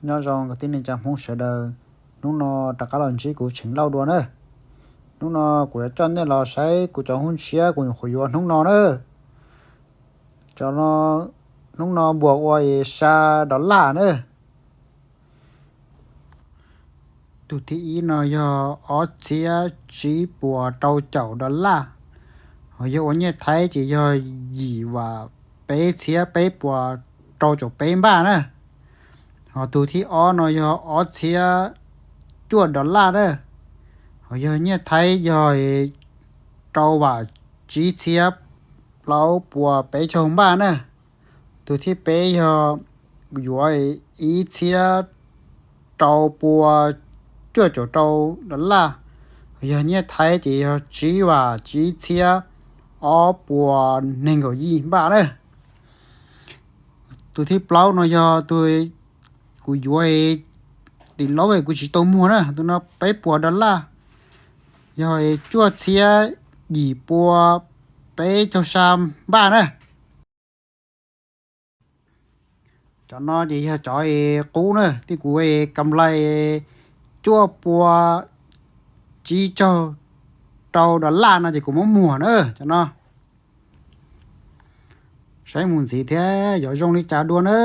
Nyob zoo kwv tij neej tsa Hmoob sawv daws, hnub no rov qab los ntsib kuv Tseem Lauj dua na. Hnub no kuv yuav coj nej los saib kuv cov hub ntshiab kuv nyuam qhuav yuav hnub no na. Cov no, hnub no npuas ua sa dollar na. Tus thib ib no yog ob txhiab tsib puas rau caum dollar, ho yog ua nyiaj Thaib ces yog yim vam peb txhiab peb puas rau caum peb npaj na. Ho tus thib ob no yog ob txhiab cuaj dollar na, ho yog nyiaj Thaib yog rau vam tsib txhiab plaub puas peb caug npaj na. Tus thib peb yog yuav ib txhiab rau puas cuaj caum rau dollar, ho yog nyiaj Thaib ces yog tsib vam tsib txhiab ob puas nees nkaum yim npaj na. Tus thib plaub no yog tus kuv yuav tim laub kuv tsis tau muag na, tus no peb puas dollar, yog cuaj txhiab yim puas peb caug xya npaj na. Cov no ces yog cov qub na, tij kuv kam nplai cuaj puas tsib caug rau dollar no ces kuv muab muag na cov no. Saib mus ntxiv thiab yuav zoo li cas dua na.